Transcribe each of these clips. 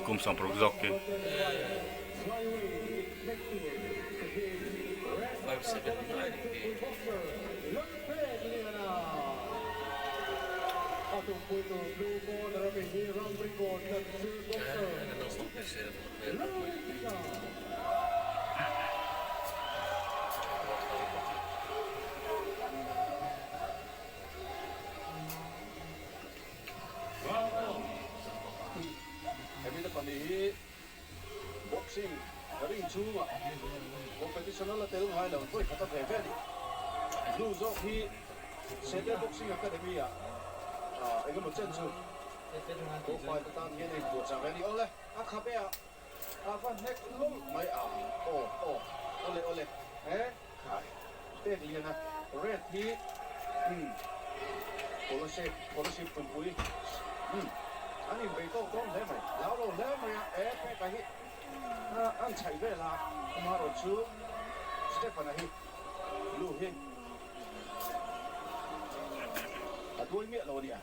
kum 60 zawk khi. Hemi te pahnih hi boxing ring chhungah competition a la tel ngai lo vawi khat a ve ve a ni. Blue zawk hi Sete Boxing Academy ah engemaw chen chu profile atan hian a inpuahchah ve a ni. Awle a khabe ah a va hnek lawlh mai a, aw aw awle awle he khai pek lian a red hi umm scholarship scholarship tumpui umm an inbei tawk dawn hle mai lau lo hle mai a e peka hi an chhaih vel a amaherawh chu Stephen-a hi lu hi a duai miah lo a nia.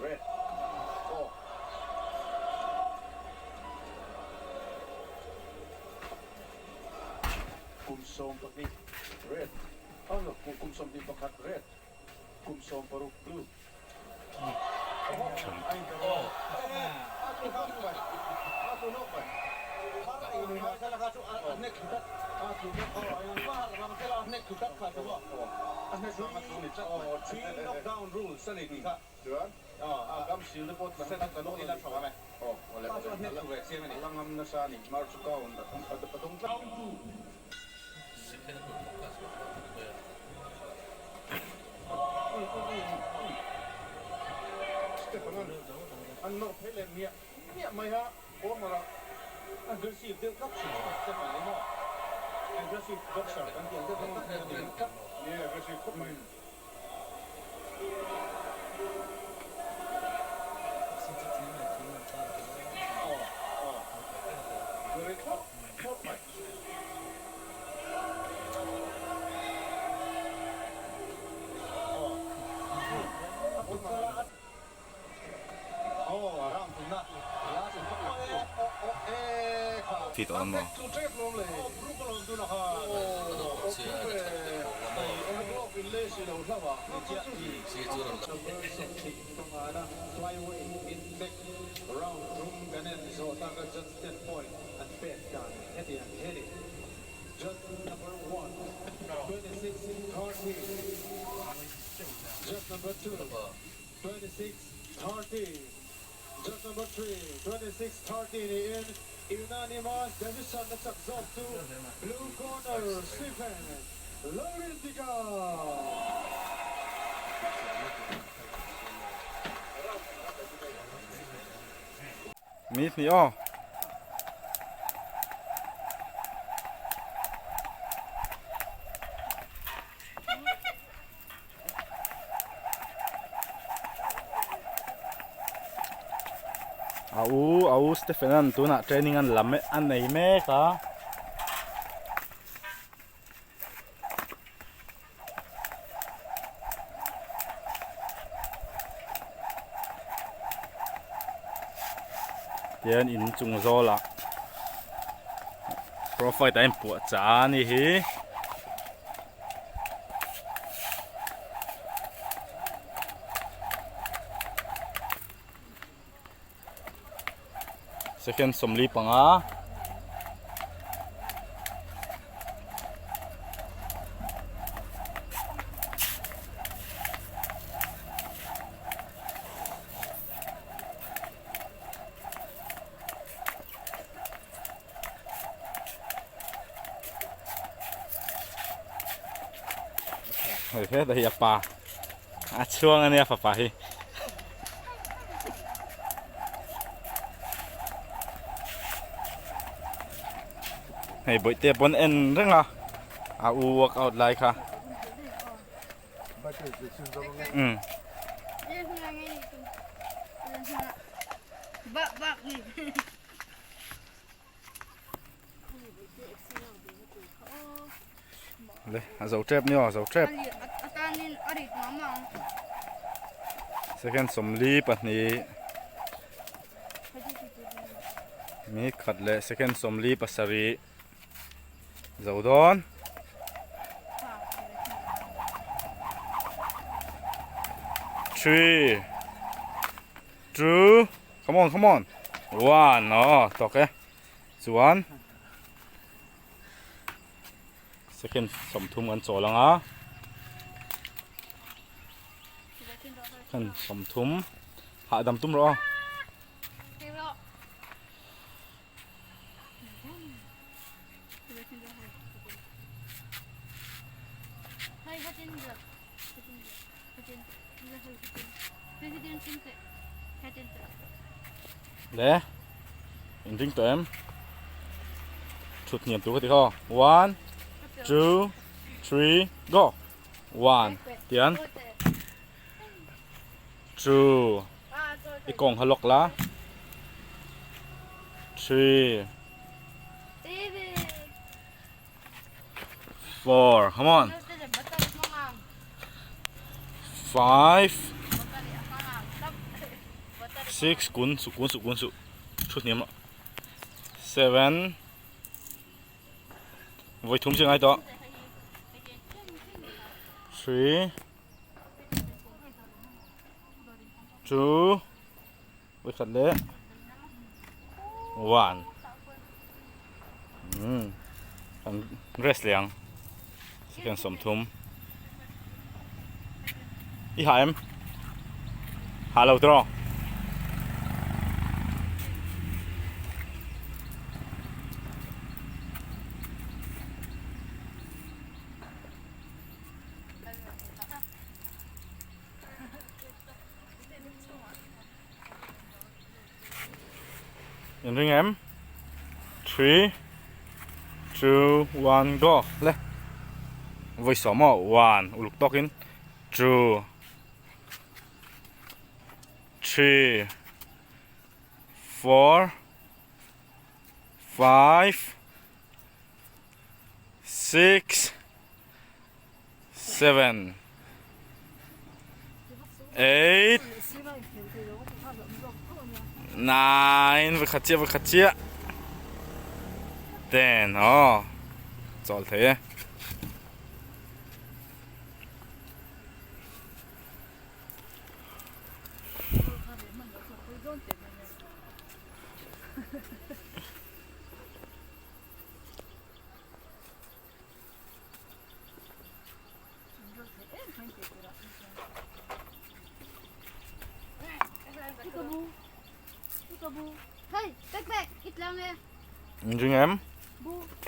Red aw. Kum 12 red aw no kum 21 red kum 16 blue. Chuan a kam sil te pawh tlan tak kan awm a ni. Aw awle awle a la ngam nasa a ni. Mar chu count a dawng tlat. Stephen an an nawr phei leh miah miah mai a, corner ah aggressive deuh tlat thin Stephen hi maw aggressive boxer kan tih ang deuh kha a ni tlat. Ni aggressive khawp mai. Fit awn maw? Mi hnih aw. A u a u Stephen an tunah training an la a nei mek a. Tihian in chung zawlah profile a inpuah chah a ni hi. Second 45. Hei heta hi a pa a chhuang ania fapa hi. Hei bawihte pawn en reng a. A u workout lai kha. Um. Le a zo tep ni aw a zo tep. Second 42 mi khat leh second 47 zo dawn. Three, two, come on, come on, one, aw tawk e chuan second 30 kan chawl ang a second 30 hahdam tum rawh aw. Le in ring tawh em thut hniam tur ka ti khaw one two three go one tian two i kawng kha lawk la three four come on five six kun su kun su kun su thu hniam rawh seven vawi thum chi ngai tawh three two vawi khat leh one umm kan rest leh ang second 30 i ha em ha lo tawh In ring em? 3 2 1 go le voi sawm aw 1 uluk tawkin 2 3 4 5 6 7 8 9 va khat chiah va khat chiah 10 aw chawl thei e. Ring em?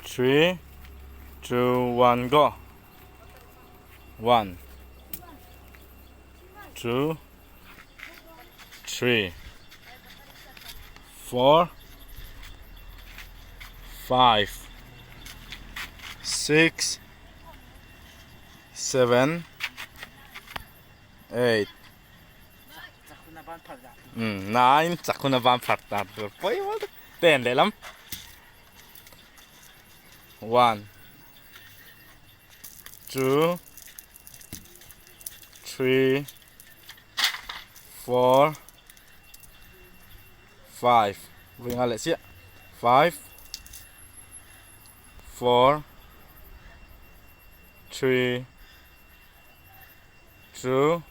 3 2 1 go. 1 2 3 4 5 6 7 8 9 chak hun a van phar ta tur pawimawh tak 10 lehlam 1 2 3 4 5 vui nga leh chiah 5 4 3 2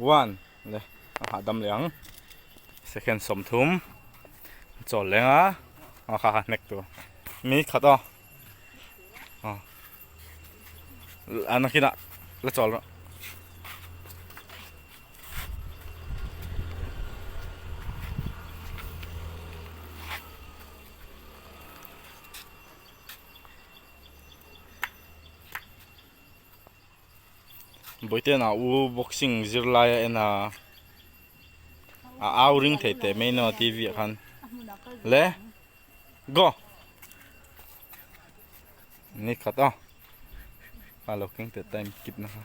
1 le a hahdam leh ang second 30 chawl leng a a kha kha hnek tur mi khat aw. A nakinah la chawl rawh. Bawihte-a u boxing zirlai a en a a au ring thei teh mai no T V ah khan le go. Ni khat a a lo keng teh time kip na kha.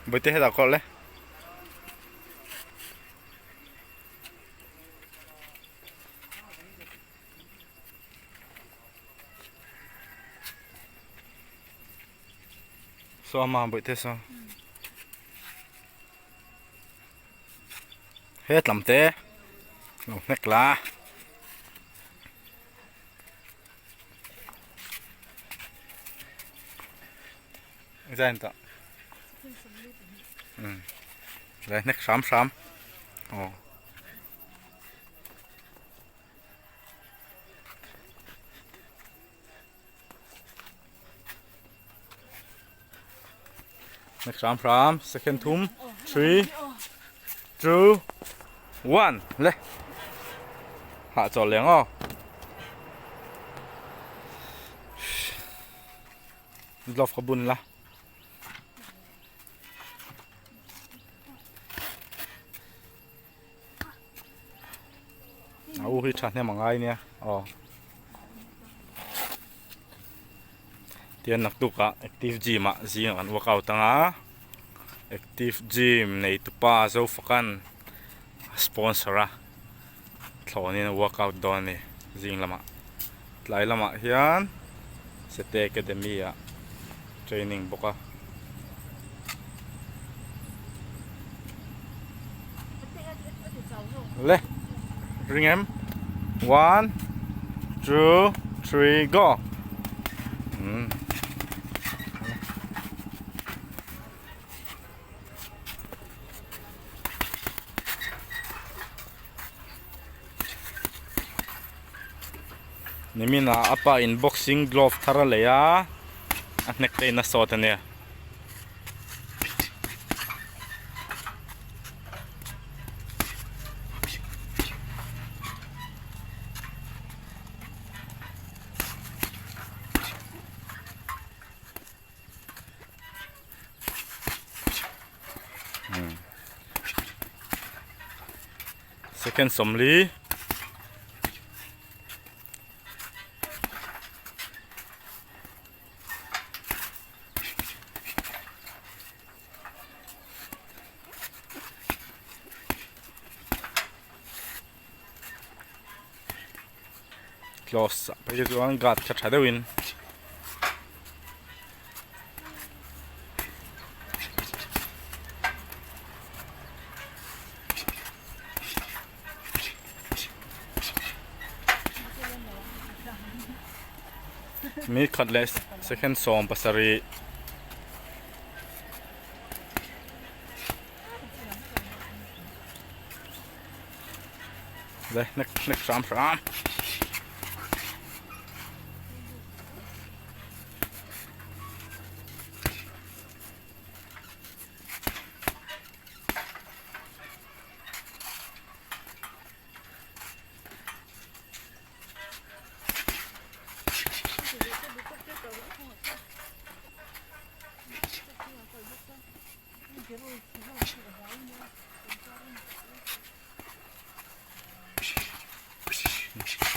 Bawihte hetah kawlh le. Saw ama bawihte saw. He tlam te lo hnek la. Zain ta. Lai hnek hram hram. Aw. Hnek hram hram second thum 3 2 1 le hah chawl leng aw glove kha bun la A u hi thahnem a ngai nia aw tian naktuk ah active gym ah zing an workout anga active gym nei tupa zofakan sponsor a thlawnin a workout dawn a ni zing lamah tlai lamah hian sete academy ah training bawk a. Le ring em one two three go um Nimin ah a pa in boxing glove thar a lei a a hnek te in a sawt a nia. Second 40. Close ah phei chuan guard tha tha deuhin mi khat leh second 70. Đây, nek nek hram hram.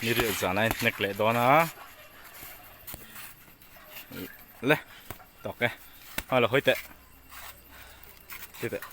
Ni riah zan a inhnek leh dawn a le tawk e a lo hawi teh ti teh.